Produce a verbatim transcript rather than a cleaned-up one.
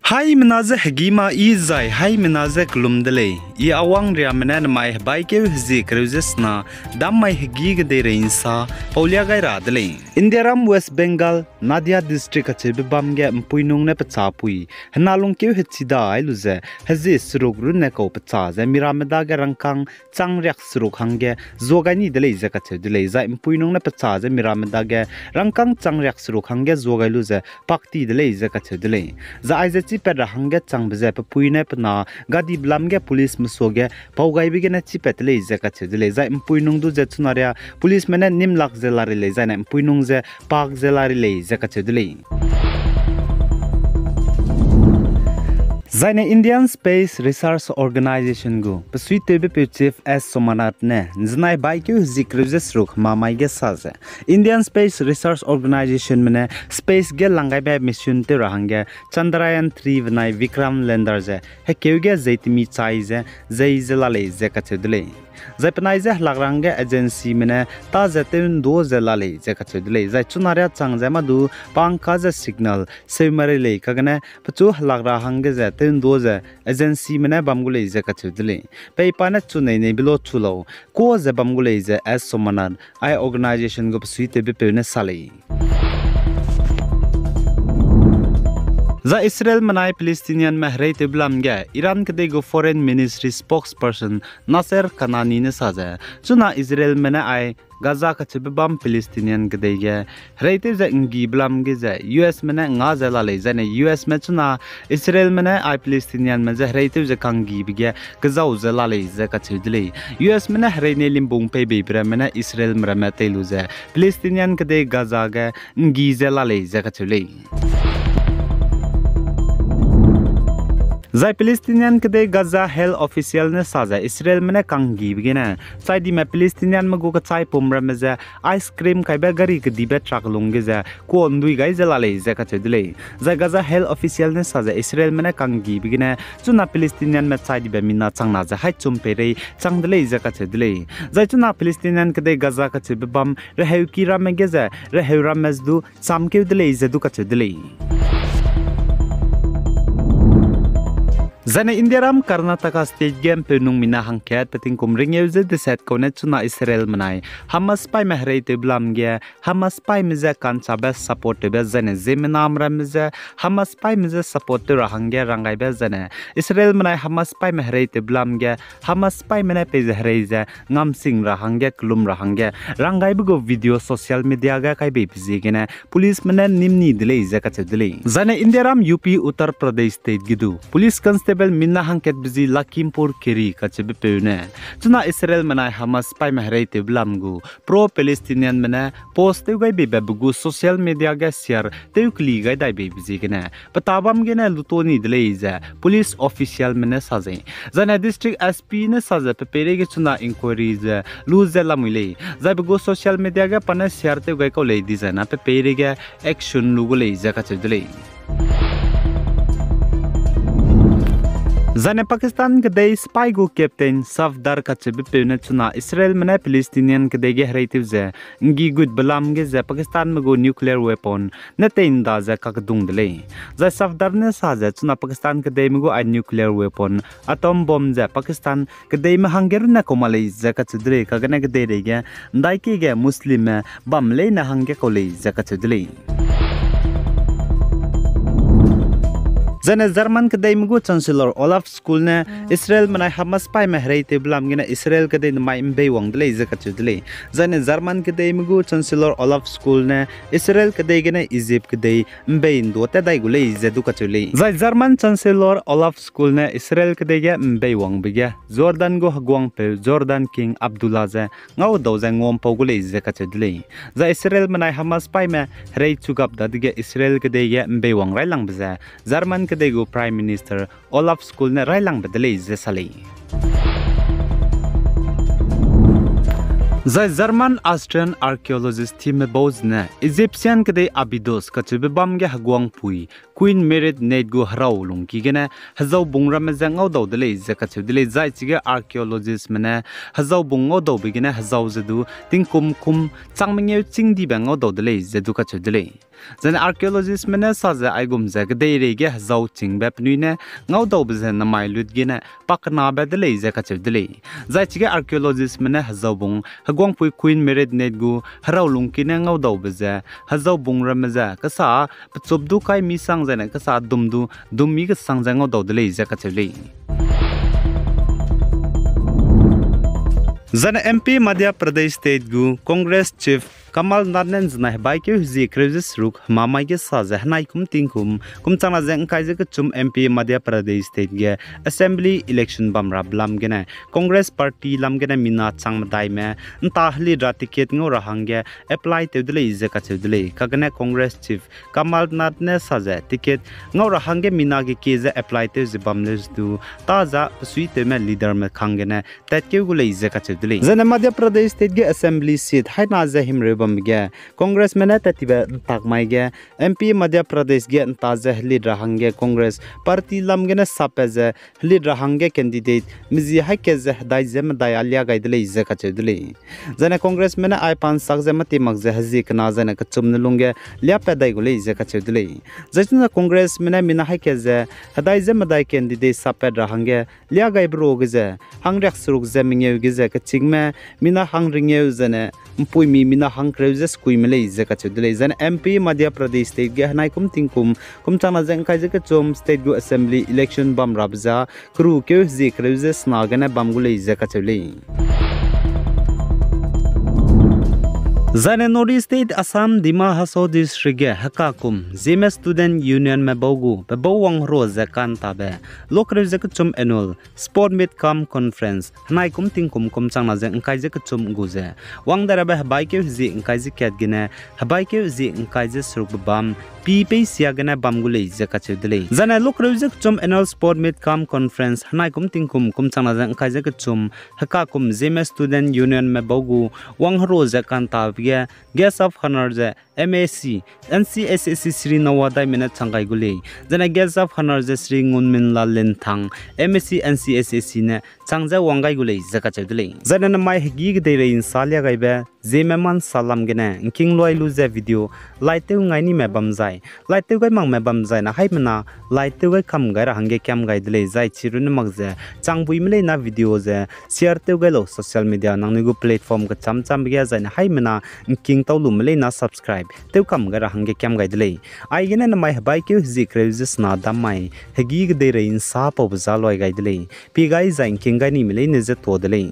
Haimena je hegî ma i zai haimena je kelum de lei. I Awang Riame ne nemai hebaikeu hezie kereu ze sena, dam mai hegî kedeirei ’nsa paulia gai ra de lei. Indiaram West Bengal, Nadia District kacheube bam ge ’mpuinung ne pecha pui, hena lungkeu hechidai lu ze, hezie seruk runne kau pecha ze miramme dage rangkâng chang riak seruk hangge zua gai ni de lei ze kacheu de lei. Zai ’mpuinung ne pecha ze miramme dage rangkâng chang riak seruk hangge zua gai lu ze pak ti de lei ze kacheu de lei. Zai aize chipat ra hangge changbe ze pe pui ne pe na gadibe lam ge police mesuage pau gaibe gene chipat de lei ze kacheu de lei. Zai ’mpuinung du ze chuna ria policeme ne nîm lak ze la rei lei, zaine ’mpuinung ze pak ze la rei lei ze kacheu de lei. Zaine Indian Space Research Organisation gu pe suitewbepeu Chief S Somanath ne ’nzenai baikeu hezie kereu ze seruk hemamai ge sa ze, Indian Space Research Organisationme ne space ge lang gaibe mission tew ra hangge Chandrayaan three benai Vikram lander ze hekeu ge zeitemi chai ze, zei ze la lei ze kacheu de lei. Zai penai je helak ra hangge agencyme ne tâ ze tew ’ndu ze la lei ze kacheu de lei. Zai chuna ria chang ze mâ du pangka ze signal seume rei lei kagene pechu helak ra hangge ze tew ’ndu ze agencyme ne bam gu lei ze kacheu de lei. Peipa ne chu nei nei be lo chu lau, kuâ ze bam gu lei ze S Somanath, ai organisation gu pe suitewbepeu ne sa lei. Zai Israelme nai Palestinianme hereitewbe lam ge Iran kedei gu Foreign Ministry spokesperson Nasser Kanani ne sa ze, chuna Israelme ne ai Gaza kacheube bam Palestinian kedei ge hereitew ze ’nggibe lam ge ze U S'me ne nga ze la lei, zaine U S'me chuna Israelme ne ai Palestinianme je hereitew ze ka'nggibe ge kezau ze la lei ze kacheu de lei. U S'me ne herei nei limbung pei beibe ramme ne Israelme ramme tei lu ze Palestinian kedei Gaza ge ’nggi ze la lei ze kacheu lei. Zai Palestinian kedei Gaza health official ne sa ze Israelme ne ka'nggibe gene chaidime Palestinianme gu kechaipum ramme ze ice cream kaibe gari kedibe truck lung ge ze kuâ ’ndui gai ze la lei ze kacheu de lei. Zai Gaza health official ne sa ze Israelme ne ka'nggibe gene chuna Palestinianme chaidibe mina changna ze haî chum peirei chang de lei ze kacheu de lei. Zai chuna Palestinian kedei Gaza kacheube bam reheuki ramme ge ze reheu ramme ze du chamkeu de lei ze du kacheu de lei. Zaine Indiaram Karnataka State ge ’mpeunung mina hangkat pe tingkum ringeu ze deset kau ne chuna Israelme nai Hamas sipaîme hereitewbe lam ge Hamas sipaîme je ka'nchabe support tewbe zaine ziemmename ramme je Hamas sipaîme je support tew ra hangge ranggaibe zaine Israelme nai Hamas sipaîme hereitewbe lam ge Hamas sipaîme ne peize herei ze ngamsing ra hangge kelum ra hangge ranggaibe gu video social media ge kai beibe ziegene policeme ne nîm ni de lei ze kacheu de lei. Zaine Indiaram U P Uttar Pradesh State ge du police constable mina hangkatbe zi Lakhimpur Kheri kacheubepeu ne chuna Israelme nai Hamas sipaîme hereitewbe lam gu pro-Palestinianme ne post tew gai beibe be gu social media ge share tew keli gai dai beibe ziegene pe ta bam gene luto ni de lei ze police officialme ne sa ze, zaine district S P ne sa ze pe peireige chuna inquiry ze lu ze lamui lei. Zai pe gu social media ge pa ne share tew gai kau lei dizai na pe peireige action lu gu lei ze kacheu de lei. Zaine Pakistan kedei sipaî gu captain Safdar kacheubepeu ne chuna Israelme ne Palestinian kedei ge hereitew ze ’nggi gutbe lam ge ze Pakistanme gu nuclear weapon ne tei ’nda ze kakdung de lei. Zai Safdar ne sa ze chuna Pakistan kedeime gu ai nuclear weapon, atom bomb ze Pakistan kedeime hangge runne kau ma lei ze kacheu de lei, kagene kedeireige ’ndaike ge Muslimme bam leine hangge kau lei ze kacheu de lei. Zaine German kedeime gu Chancellor Olaf Scholz ne Israelme nai Hamas sipaîme hereitewbe lam gene Israel kedei nemai ’mbeiwang de lei ze kacheu de lei. Zaine German kedeime gu Chancellor Olaf Scholz ne Israel kedei gene Egypt kedei ’mbei ’ndu tat dai gu lei ze du kacheu lei. Zai German Chancellor Olaf Scholz ne Israel kedei ge ’mbeiwangbe ge Jordan gu heguangpeu Jordan King Abdullah ze ngaudau ze nguampau gu lei ze kacheu de lei. Zai Israelme nai Hamas sipaîme herei chugap dadege Israel kedei ge ’mbeiwang railangbe ze German kedei gu Prime Minister Olaf Scholz ne railangbe de lei ze sa lei. Zai German Austrian archaeologist teamme bau zene Egyptian kedei Abydos kacheube bam ge heguangpui Queen Merit Nate gu herau lungki gene hezaubung ramme ze ngaudau de lei ze kacheu de lei. Zai chige archaeologistme ne hezaubung ngaudaube gene hezau ze du tingkum kum chang mengeu chîng dibe ngaudau de lei ze du kacheu de lei. Zaine archaeologistme ne sa ze aigum ze kedeirei ge hezau chingbe penui ne ngaudaube ze namai lut gene pakenabe de lei ze kacheu de lei. Zai chige archaeologistme ne hezaubung heguangpui Queen Mary Antoinette gu heraulungki ne ngaudaube ze hezaubung ramme ze kesa pechup du kai mi sang zaine kesa dum du dum mi kesang ze ngaudau de lei ze kacheu lei. Zaine M P Madhya Pradesh State gu Congress Chief Kamal Nath ne nzenai hebaikeu hezie kereu ze seruk hemamai ge sa ze henai kum tingkum, kum changna ze ngkai ze kechum M P Madhya Pradesh State ge Assembly election bam rabe lam gene Congress Party lam gene mina chang medaime nta helit ra ticket ngau ra hangge apply tew de lei ze kacheu de lei. Kagene Congress Chief Kamal Nath ne sa ze ticket ngau ra hangge mina ge kie ze apply tew ze bam leu ze du, ta za pesuitewme leaderme kang gene tatkeu gu lei ze kacheu de lei. Zaine Madhya Pradesh State ge Assembly seat haina ze himreu bambe ge Congressme ne tattibe ntak mai ge M P Madhya Pradesh ge nta ze helit ra hangge Congress Party lam gene sappat ze helit ra hangge candidate mezi haî kat ze hedai ze medai â lia gai de lei ze kacheu de lei. Zaine Congressme ne aipa nsak ze mâti mak ze hezie kena zaine kechum ne lungge liapat dai gu lei ze kacheu de lei. Zai chuna Congressme ne mina haî kat ze hedai ze medai candidate sappat ra hangge lia gaibe ruage ze hangriak seruk ze mengeu ge ze kechîngme mina hangringeu zaine mpuimi mina hangkereu ze sekuime lei ze kacheu de lei. Zaine M P Madhya Pradesh State ge henai kum tingkum, kum changna ze ngkai ze kechum state gu Assembly election bam rabe za kerukeu hezie kereu ze sena gene bam gu lei ze kacheu lei. Zaine North East State Assam Dima Hasao District ge hekakum Zeme Student Unionme bau gu pebau wangherua ze kantabe lokereu ze kechum annual Sport Meet cum Conference henai kum tingkum kum changna ze ngkai ze kechum gu ze wang darabe hebaikeu hezie ngkai ze kat gene hebaikeu hezie ngkai ze serukbe bam pi pei sia gene bam gu lei ze kacheu de lei. Zaine lokereu ze kechum annual Sport Meet cum Conference henai kum tingkum kum changna ze ngkai ze kechum hekakum Zeme Student Unionme bau gu wangherua ze kantabe ge Guest of Honour ze M A C, N C S S C Shri Noah Daime ne chang gai gu lei. Zaine Guest of Honour ze Shri Ngunminlal Linthang, M A C N C S S C ne chang ze wang gai gu lei ze kacheu de lei. Zaine namai hegî kedeirei nsa lia gaibe Zeme ma nsa lam gene ngking luai lu ze video like tew ngai nime bam zai, like tew gai makme bam zaine haimena like tew gai kam gai ra hangge kiam gai de lei. Zai chirunne mak ze changbuime leina video ze share tew gai lau social media nangnui gu platform kecham chambe ge zaine haimena ngking tau lume leina subscribe tew kam gai ra hangge kiam gai de lei. Aigene namai hebaikeu hezie kereu ze sena dam mai hegî kedeirei nsa paube za luai gai de lei. Pie gai zai ngking gai nime leine ze tuâ de lei.